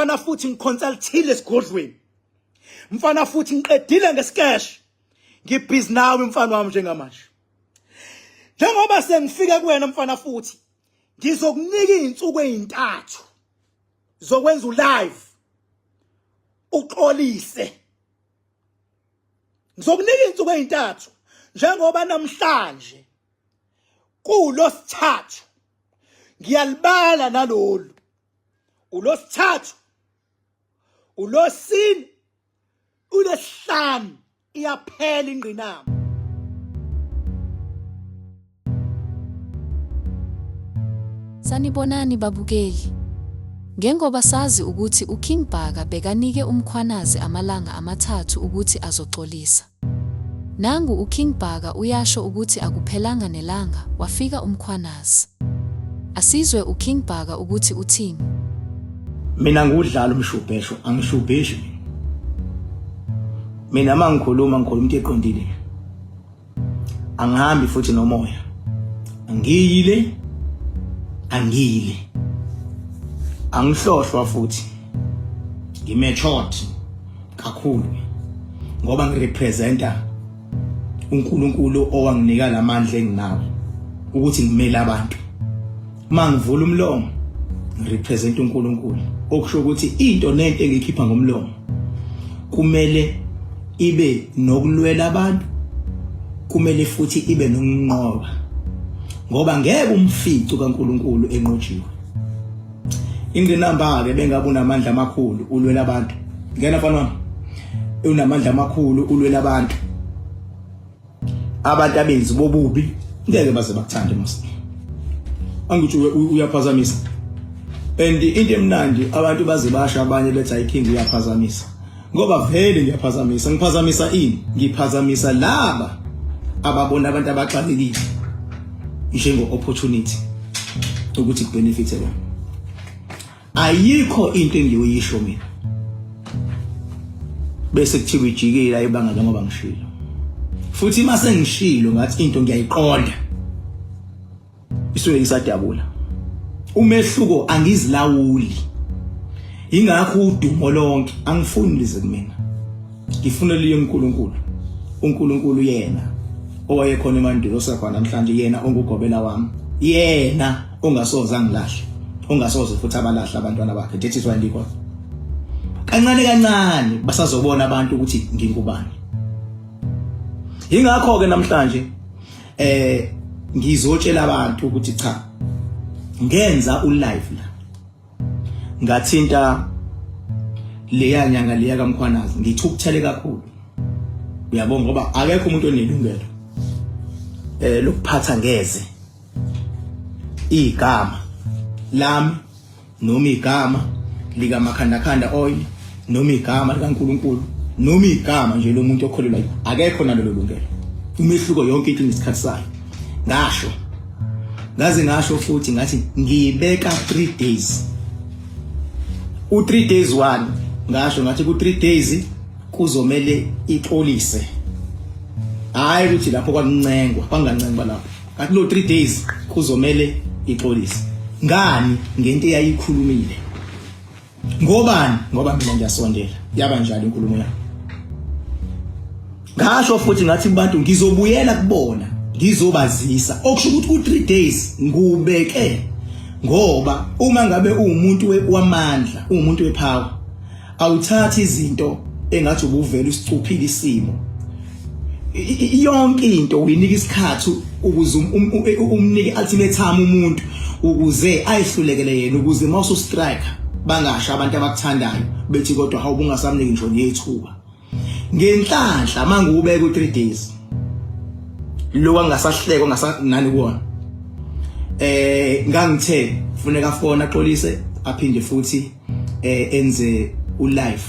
Mfana futhi ngiconsultile esigodlweni. Mfana futhi ngiqedile ngesikesh. Ngibhizi nawe mfana wami njengamanje. Njengoba sengifike kuwena mfana futhi ngizokunika izinsuku ezintathu zokwenza ulive uxolise. Ngizokunika izinsuku ezintathu njengoba namhlanje kulosithathu ngiyalibala nalolu ulosithathu ulosine ulesihlanu iyaphela ingqinamba. Sanibonani babukeli. Ngengoba sazi ukuthi uKing Bhaka bekanike uMkhwanazi amalanga amathathu ukuthi azoxolisa. Nangu uKing Bhaka uyasho ukuthi akuphelanga nelanga wafika uMkhwanazi. Asizwe uKing Bhaka ukuthi uthini. Mina ngiwudlala umshubhesho angishubheshi mina. Mina uma ngikhuluma ngikhuluma into eqondile. Angihambi futhi nomoya. Angiyile angiyile. Angihlohlwa futhi. Ngimatured kakhulu ngoba ngirepresenta uNkulunkulu owanginika lamandla enginawo ukuthi ngimele abantu. Uma ngivula umlomo ngirepresent uNkulunkulu okusho ukuthi into nento engikhipha ngomlomo kumele ibe nokulwela abantu kumele futhi ibe nokunqoba ngoba ngeke umfico kaNkulunkulu enqotshiwe. Ingqinamba ke bengabe unamandla amakhulu ulwela abantu. Ngena mfana wami. Unamandla amakhulu ulwela abantu. Abantu abenzi bobubi ngeke baze bakuthande mos. Angithi uyaphazamisa. And into emnandi abantu baze basho abanye bethi ayi king uyaphazamisa. Ngoba vele ngiyaphazamisa, ngiphazamisa ini? Ngiphazamisa laba ababona abantu abaxakekile njengo opportunity ukuthi kubenefit bona. Ayikho into engiyoyisho mina. Bese kuthiwa ijikile ayibanga njengoba ngishilo. Futhi uma sengishilo ngathi into ngiyayiqonda. Isuke isadabula. Umehluko angizilawuli. Ingakho udumo lonke angifuni lize kumina. Ngifuna liye uNkulunkulu. uNkulunkulu yena owayekhona emandulo osekhona namhlanje yena ongugobela wami. Yena ongasoze angilahle. Ongasoze futhi abalahla abantwana bakhe. That is why ngikhona. Kancane kancane basazobona abantu ukuthi ngingubani. Ingakho ke namhlanje ngizotshela abantu ukuthi cha ngenza ulive la ngathinta leya nyanga leya kaMkhwanazi ngithukuthele kakhulu uyabona ngoba akekho umuntu onelungelo lokuphatha ngeze igama lami noma igama likamakhandakhanda oil noma igama likaNkuluNkulu noma igama nje lomuntu okholelwa akekho nalelo lungelo. Umehluko yonke into inesikhathi sayo. Ngasho ngaze ngasho futhi ngathi ngibeka 3 days u3 days 1 ngasho ngathi ku3 days kuzomele ixolise hayi ukuthi lapho kwakuncengwa kwangancengwa lapho Ngathi lo 3 days kuzomele ixolise. Ngani ngento eyayikhulumile. Ngobani? Ngoba mina ngiyasondela. Yaba njalo inkulumo yami. Ngasho futhi ngathi kubantu ngizobuyela kubona ngizobazisa okusho ukuthi u3 days ngubeke ngoba uma ngabe uwumuntu wamandla uwumuntu wepower awuthathi izinto engathi ubuvela usicuphile isimo yonke into uyinika isikhathi ukuze umnike ultimatum umuntu ukuze ayihlulekele yena ukuze mawusu strike bangasho abantu abakuthandayo bethi kodwa hawu bungasamniki ngisho nethuba ngenhlanhla mangiwubeka u3 days lo angasahlekwa ngasanani kuwona ngangithe funeka fona axolise aphinde futhi enze ulive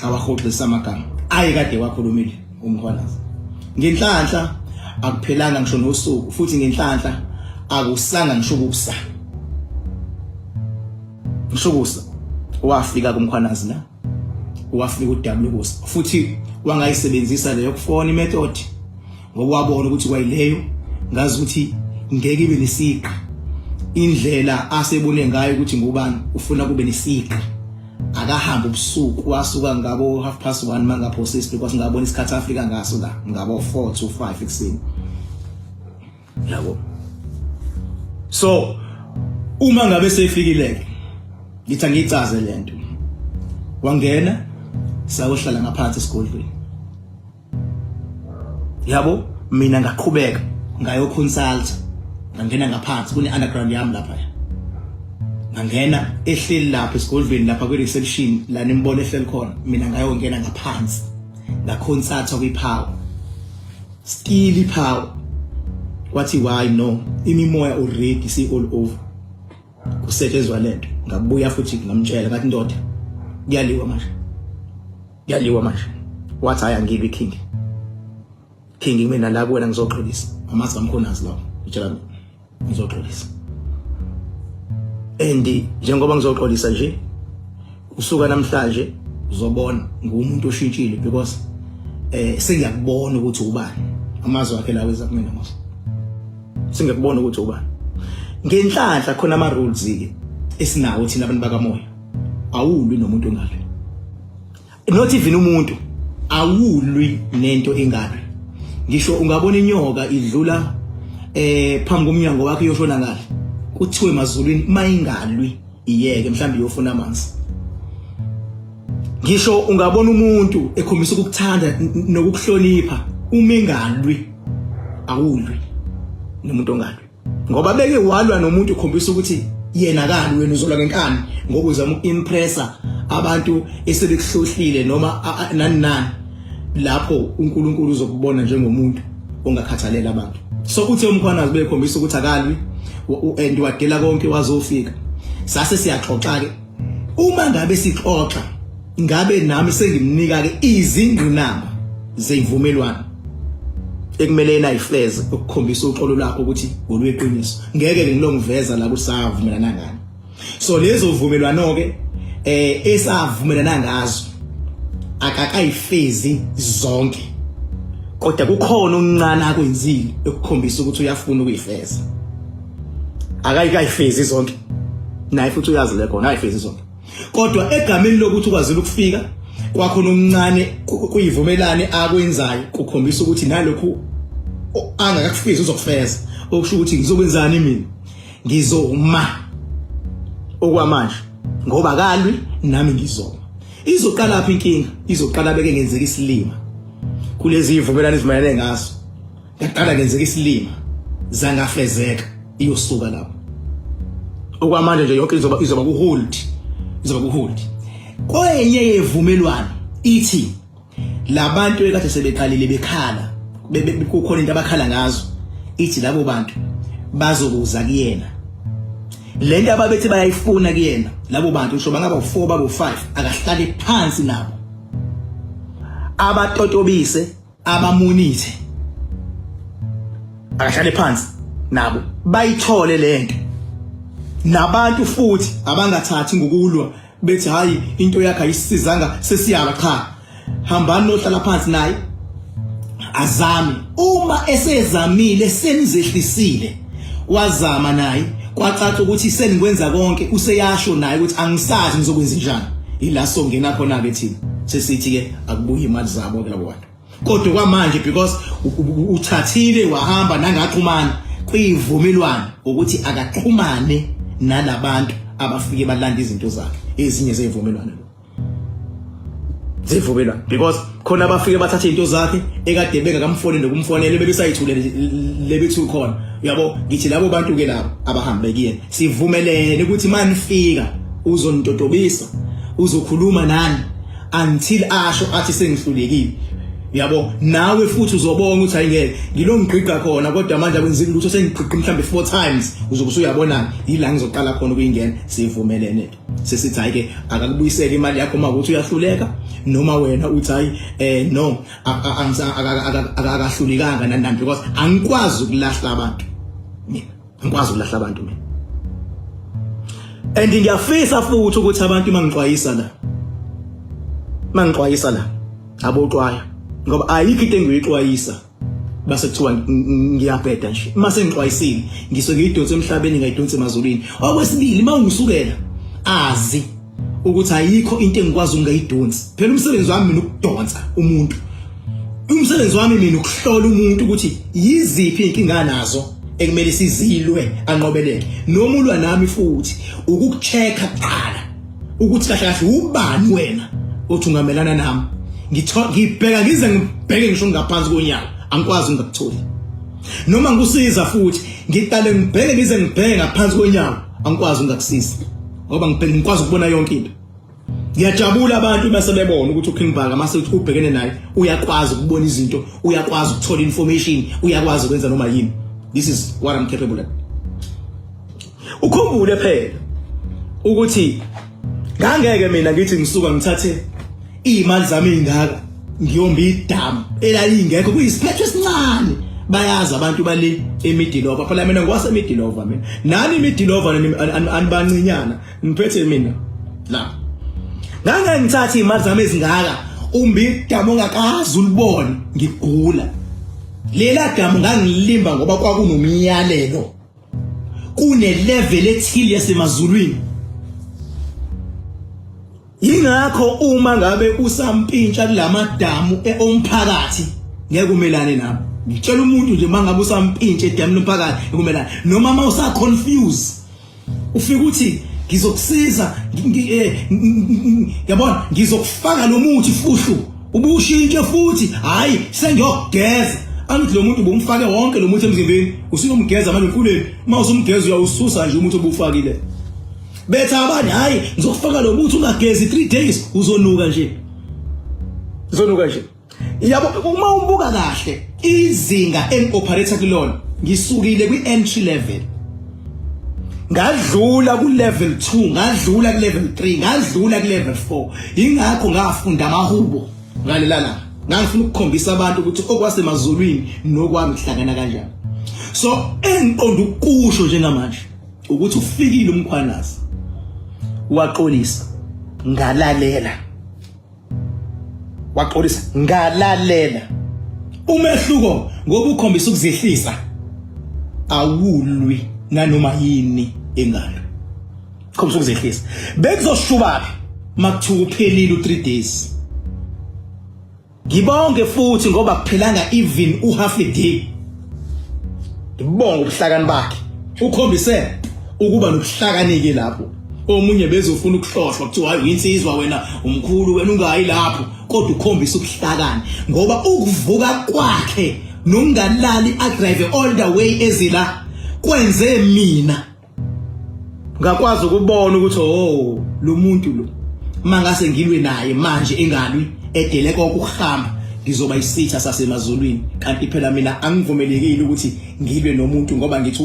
awahoxisa amagama aye kade wakhulumile uMkhwanazi. Ngenhlanhla akuphelanga ngisho nosuku futhi ngenhlanhla akusanga ngisho ukusa ngisho ukusa wafika kuMkhwanazi la wafika uDabula ukusa futhi wangayisebenzisa leyo kufona imethod ngoba wabona ukuthi kwayileyo ngazi ukuthi ngeke ibe nesiqa indlela asebone ngayo ukuthi ngubani ufuna kube nesiqa. Akahamba ubusuku, wasuka ngabo 1:30 mangaphosisi, because ngabona isikhathi afika ngaso la ngabo 4 to 5 ekuseni, yabo. So uma ngabe sefikile ke, ngithi angiyicaze lento, wangena sayohlala ngaphansi esigodlweni, yabo. Mina ngaqhubeka ngayo consult, ngangena ngaphansi kune underground yami lapha, ngangena ehleli lapha esigodlweni lapha kwi reception la nimbona ehleli khona. Mina ngayongena ngaphansi, ngaconsulta kwi-power, still i-power kwathi why no, imimoya already si all over kusetshenzwa lento. Ngabuya futhi ngamtshela, ngathi, "Ndoda, kuyaliwa manje, kuyaliwa manje." Wathi, "Hayi, angilwi, king, king, mina la kuwena ngizoxolisa." Amazi kaMkhonazi lawo, ngitshela mina ngizoxolisa, and njengoba ngizoxolisa nje usuka namhlanje uzobona ngumuntu oshintshile, because sengiyakubona ukuthi ubani. Amazwi akhe lawo eza kumina mos, sengiyakubona ukuthi ubani. Ngenhlanhla khona ama rules ke esinawo thina abantu bakamoya, awulwi nomuntu ongalwi, not even umuntu, awulwi nento engalwi. Ngisho ungabona inyoka idlula phambi komnyango wakhe iyoshona ngale, kuthiwe emazulwini mayingalwi, iyeke, mhlawumbe iyofuna amanzi. Ngisho ungabona umuntu ekhombisa ukukuthanda nokukuhlonipha, uma engalwi, awulwi nomuntu ongalwi, ngoba beke walwa nomuntu ukhombisa ukuthi yena kani, wena uzolwa ngenkani ngoba uzama uku-impressa abantu esebekuhlohlile noma nani nani. Lapho uNkulunkulu uzokubona njengomuntu ongakhathalela abantu. So uthe uMkhwanazi bekhombisa ukuthi akalwi and wadela konke, wazofika, sase siyaxoxa ke. Uma ngabe sixoxa, ngabe nami sengimnika ke izingqinamba zemvumelwano ekumele yena ayifeze ukukhombisa uxolo lwakho ukuthi ngolweqiniso. Ngeke ke ngilongiveza la ukuthi savumelana ngani. So lezo vumelwano ke esavumelana ngazo akakayifezi zonke, kodwa kukhona okuncane akwenzile ekukhombisa ukuthi uyafuna ukuyifeza. Akayikayifezi zonke, naye futhi uyazi le khona ayifezi zonke, kodwa egameni lokuthi ukwazile ukufika kwakho nomncane kuyivumelane akwenzayo kukhombisa ukuthi nalokhu angakakufezi uzokufeza. Okusho ukuthi ngizokwenzani mina? Ngizoma okwamanje ngoba kalwi nami, ngizoma. Izoqala phi inkinga? Izoqala beke ngenzeka isilima kulezi ivumelano ezivumelane ngazo, ngaqala ngenzeka isilima zangafezeka, iyosuka lapho. Okwamanje nje yonke izoba ku hold, izoba ku hold. Kwenye yevumelwano ithi labantu ekade sebeqalile bekhala, kukhona into abakhala ngazo, ithi labo bantu bazokuza kuyena, lento ababethi bayayifuna kuyena labo bantu, ngisho bangaba u4, babo 5, akahlale phansi nabo, abatotobise, abamunithe, akahlale phansi nabo bayithole lento. Nabantu futhi abangathathi ngokulwa bethi, "Hayi, into yakhe ayisizanga, sesiyaba." Cha, hambani nohlala phansi naye, azame. Uma esezamile, senizehlisile, wazama naye, kwacaca ukuthi senikwenza konke, useyasho naye ukuthi angisazi ngizokwenza njani, ila songena khona ke thina, sesithi ke akubuye imali zabo ke labo bantu. Kodwa kwamanje, because uthathile wahamba nangaxhumana kwivumelwano ukuthi akaxhumane nalabantu abafike balanda izinto zakhe, ezinye zezivumelwano, zivumelwano, because khona abafike bathatha izinto zakhe ekade bengakamfoneli nokumfonela, bebesayithule lebethu khona, uyabo. Ngithi labo bantu ke labo abahambe kuyena, sivumelene ukuthi manifika uzonitotobisa, uzokhuluma nani until asho athi sengihlulekile, uyabo. Nawe futhi uzobonga ukuthi ayingeke ngilo ngigqigqa khona, kodwa manje akwenzeki lutho, sengigqigqa mhlambe 4 times, uzobe usuyabona yila ngizoqala khona ukuyingena. Sivumelene, sesithi hayi ke, akakubuyisele imali yakho uma ukuthi uyahluleka, noma wena uthi hayi, no, akakahlulekanga nani nani, because angikwazi ukulahla abantu mina, angikwazi ukulahla abantu mina. And ngiyafisa futhi ukuthi abantu mangixwayisa la aboxwaya, ngoba ayikho into engiyixwayisa base kuthiwa ngiyabheda nje. Uma sengixwayisile, ngisuke ngiyidonsa emhlabeni, ngayidonsa emazulwini. Okwesibili, uma ungisukela, azi Ukuthi ayikho into engikwazi ukungayidonsi. Phela umsebenzi wami mina ukudonsa umuntu. Umsebenzi wami mina ukuhlola umuntu ukuthi yiziphi inkinga anazo ekumele sizilwe anqobeleke. Noma ulwa nami futhi ukukuchecka kuqala ukuthi kahle kahle ubani wena othi ungamelana nami. Ngibheka ngize ngibheke ngisho ngaphansi konyawo angikwazi ungakutholi. Noma ngikusiza futhi ngiqale ngibheke ngize ngibheke ngaphansi konyawo angikwazi ungakusiza ngoba ngibheke ngikwazi ukubona yonke into. Ngiyajabula abantu uma sebebona ukuthi uKing Bhaka mase uthi ubhekene naye uyakwazi ukubona izinto, uyakwazi ukuthola information, uyakwazi ukwenza noma yini. This is what I'm capable of. Ukhumbule phela ukuthi ngangeke mina ngithi ngisuka ngithathe iy'mali zami ey'ngaka ngiyomba idamu elalingekho kuyisiphetho esincane bayazi abantu bale emidilova phela mina ngwasemidilova mina nani imidilova anibancinyana ngiphethe mina la ngangeke ngithathe iy'mali zami ezingaka umbi idamu ongakaze ulibone ngigula lela damu ngangilimba ngoba kwakunomyalelo kune level ethile yasemazulwini. Yingakho uma ngabe usampintsha kulamadamu omphakathi ngeke umelane nabo. Ngitshela umuntu nje mangabe usampintsha edamini lomphakathi ukumelana noma uma usa confuse ufika uthi ngizokusiza, yabona, ngizokufaka lo muthi fuhlu ubushintshe futhi, hayi sengiyogeza. Angithi lo muntu ubumfake wonke lo muthi emzimbeni, usuyomgeza manje emfuleni. Uma usumgeza uyawususa nje umuthi obufakile. Betha abanye, hayi ngizokufaka lo muthi ungagezi 3 days, uzonuka nje, uzonuka nje. Yabo, uma umbuka kahle izinga engi-operator kulona, ngisukile kwi-entry level ngadlula ku-level 2, ngadlula ku-level 3, ngadlula ku-level 4. Yingakho ngafunda amahubo ngalela langa, ngangifuna ukukhombisa abantu ukuthi okwasemazulwini nokwami kuhlangana kanjani. So engiqonda ukukusho njengamanje ukuthi ufikile uMkhwanazi waxolisa, ngalalela, waxolisa, ngalalela. Umehluko ngoba ukhombisa ukuzehlisa, awulwi nanoma yini engalo. Khombisa ukuzehlisa. Bekuzoshubaphi makuthiwa uphelile u3 days? Ngibonge futhi ngoba kuphelanga even uhalf a day. Ngibonga ubuhlakani bakhe, ukhombise ukuba nobuhlakani ke lapho. Omunye bezofuna ukuhlohlwa kuthiwa hayi uyinsizwa wena, umkhulu wena, ungayi lapho, kodwa ukhombisa ubuhlakani ngoba ukuvuka kwakhe nokungalali adrive all the way ezila kwenze mina ngakwazi ukubona ukuthi oh, lo muntu lo mangase ngilwe naye manje engalwi edele kokuhamba ngizoba isitha sasemazulwini. Kanti phela mina angivumelekile ukuthi ngilwe nomuntu ngoba ngithi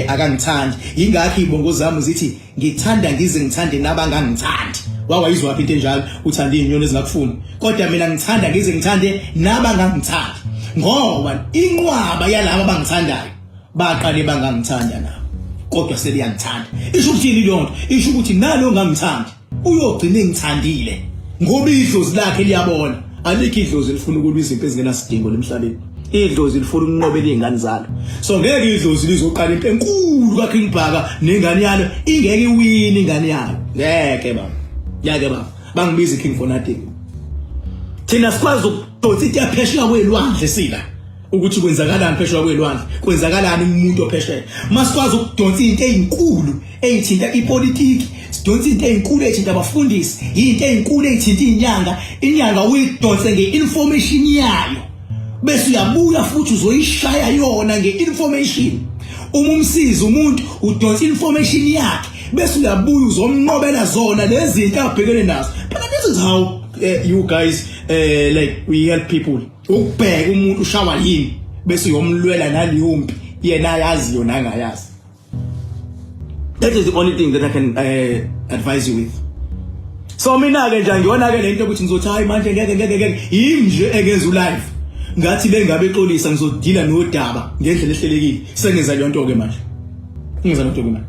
akangithandi. Yingakho izibongo zami zithi ngithanda ngize ngithande nabangangithandi. Wakwayizwaphi into enjalo, uthanda izinyoni ezingakufuni? Kodwa mina ngithanda ngize ngithande nabangangithandi, ngoba inqwaba yalabo abangithandayo baqale bangangithanda nabo, kodwa sebeyangithanda. Isho ukuthini leyo nto? Isho ukuthi nalo ngangithandi uyogcina engithandile, ngoba idlozi lakhe liyabona. Alikho idlozi elifuna ukulwa izinto ezingenasidingo lemhlabeni. Idlozi lifuna ukunqobela izingane zalo. So ngeke idlozi lizoqala into enkulu kaKing Bhaka nengane yalo ingeke iwini ingane yalo. Ngeke baba, ngeke baba. Bangibiza King for nothing. Thina sikwazi ukudonsa into yaphesheya kwelwandle, sila ukuthi kwenzakalani phesheya kwelwandle, kwenzakalani umuntu ophesheya. Masikwazi ukudonsa into ezinkulu eyithinta ipolitiki, sidonsa into ezinkulu eyithinta abafundisi, into ezinkulu eyithinta inyanga. Inyanga uyidonse ngeinformation yayo, bese uyabuya futhi uzoyishaya yona ngeinformation. Uma umsiza umuntu udonsa information yakhe, bese uyabuya uzomnqobela zona lezi zinto abhekene nazo. Phela this is how you guys like we help people ukubheka umuntu ushawa yini, bese uyomlwela naleyo mpi yena ayazi yona angayazi. That is the only thing that I can advise you with. So mina ke nje angiyona ke lento ukuthi ngizothi hayi manje ngeke ngeke ngeke. Yimi nje engenza ulive ngathi bengabe exolisa ngizodila nodaba ngendlela ehlelekile. Sengenza leyo nto ke manje, ngenza leyo nto ke manje,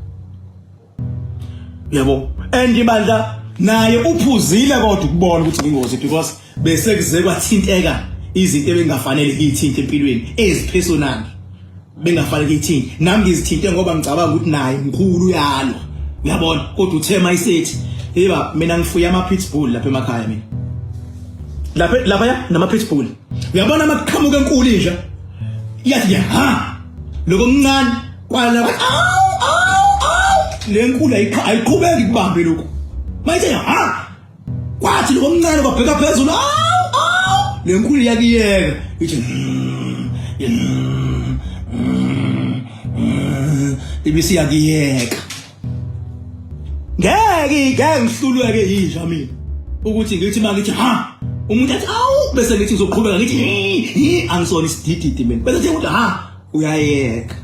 yabo. And ibandla naye uphuzile kodwa ukubona ukuthi ngingozi, because bese kuze kwathinteka izinto ebengafanele ngiyithinte empilweni ezipersonal, bengafanele ngiyithinte nami ngizithinte ngoba ngicabanga ukuthi naye mkhulu uyalwa, uyabona. Kodwa uthe mayisethi Yeba mina ngifuya ama pitbull lapha emakhaya mina. Lapha lapha nama pitbull. Uyabona amaqhamuka enkulu inja. Yathi nje ha lokho mncane kwala awu awu awu le nkulu ayiqhubeki kubambe lokho. Mayithe ha kwathi lo mncane kwabheka phezulu awu awu le nkulu iyakiyeka ithi ibisiyakiyeka ngeke ngeke ngihlulweke yinja mina ukuthi ngithi uma ngithi ha umuntu athi awu bese ngithi ngizoqhubeka ngithi hi angisona isidididi mina bese nje ukuthi ha uyayeka.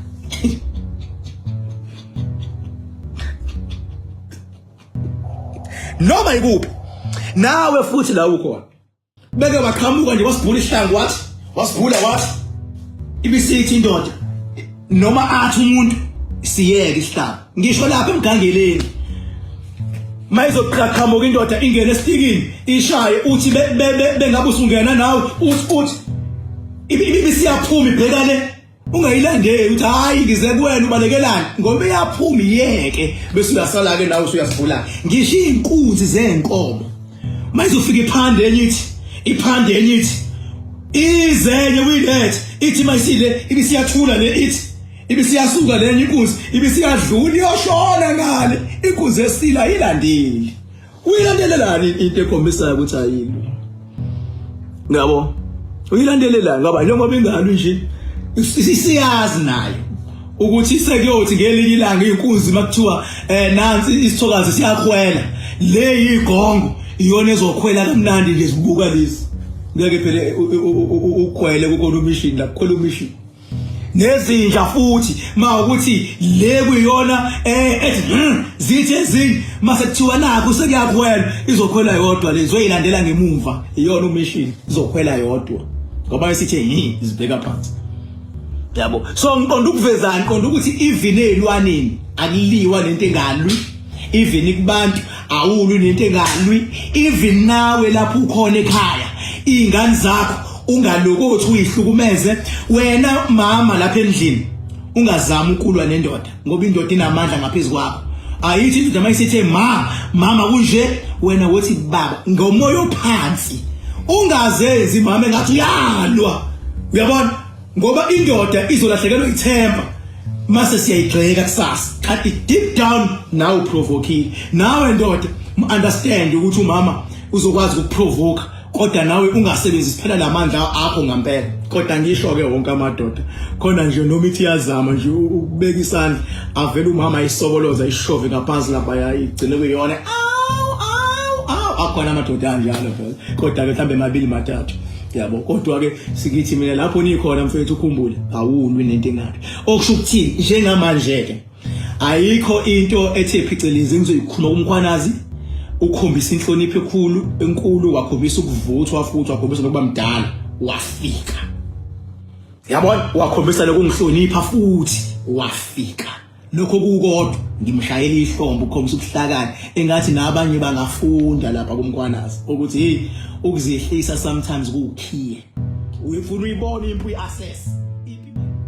Noma ikuphi nawe futhi la ukhona beke waqhamuka nje wasibhula isihlangu, wathi wasibhula, wathi ibisithi indoda noma athi umuntu siyeke isihlangu ngisho lapha emgangeleni mayizoqhaqhamuka indoda ingene esitikini ishaye uthi bengabe usungena nawe uthi ibisiyaphuma ibhekane ungayilandeli uthi hayi ngize kuwena ubalekelani ngoba iyaphuma iyeke bese uyasala ke nawe usuyasivula. Ngisho inkunzi zenkomo mayizofika iphande enye ithi iphande enye ithi izenye uyilethe ithi mayisile ibisiyathula le ithi ibisiyasuka lenye inkunzi ibisiyadlula iyoshona ngale inkunzi esila ilandile. Uyilandelelani into ekhombisayo ukuthi ayilwi? Ngabo uyilandelelani ngoba njengoba ingalwi nje isiyazi nayo ukuthi sekuyothi ngelinye ilanga inkunzi makuthiwa nansi isithokazi siyakhwela le yigongo iyona ezokhwela kamnandi nje sibuka lezi ngeke phela ukhwele kukhona umishini la kukhwela umishini nezinja futhi ma ukuthi le kuyona ethi zithi ezinye mase kuthiwa nakho sekuyakhwela izokhwela yodwa le izoyilandela ngemumva iyona umishini izokhwela yodwa ngoba isithe hi izibheka phansi yabo. So ngiqonda ukuvezani, ngiqonda ukuthi even ezilwaneni akuliwa nento engalwi, even kubantu awulwi nento engalwi, even nawe lapho ukhona ekhaya izingane zakho ungalokothi uyihlukumeze wena mama lapha endlini, ungazami ukulwa nendoda ngoba indoda inamandla ngaphezulu kwakho. Ayithi indoda mayisithe ma mama kunje wena wothi baba ngomoya ophansi, ungazenzi mama engathi uyalwa, uyabona, ngoba indoda izolahlekelwa ithemba mase siyayigxeka kusasa kanti deep down nawe uprovokile. Nawe ndoda understand ukuthi umama uzokwazi ukuprovoka kodwa nawe ungasebenzisi phela lamandla akho ngampela. Kodwa ngisho ke wonke amadoda khona nje noma ithi iyazama nje ukubeka isandla avele umama ayisoboloza ishove ngaphansi lapha yayigcine kuyona awu awu awu akhona amadoda anjalo phela kodwa ke mhlambe mabili mathathu yabo. Kodwa ke sikithi mina lapho nikhona mfethu ukhumbule awulwi nento engabi okusho ukuthini njengamanje ke ayikho into ethe phecelezi ngizoyikhuluma kuMkhwanazi. Ukhombisa inhlonipho ekhulu enkulu, wakhombisa ukuvuthwa futhi wakhombisa nokuba mdala wafika, yabona, wakhombisa nokungihlonipha futhi wafika. Lokho kukodwa ngimshayela ihlombe ukhombisa ubuhlakani engathi nabanye bangafunda lapha kuMkhwanazi ukuthi hey ukuzehlisa sometimes kuwukhiye uyifuna uyibona impu i-assess.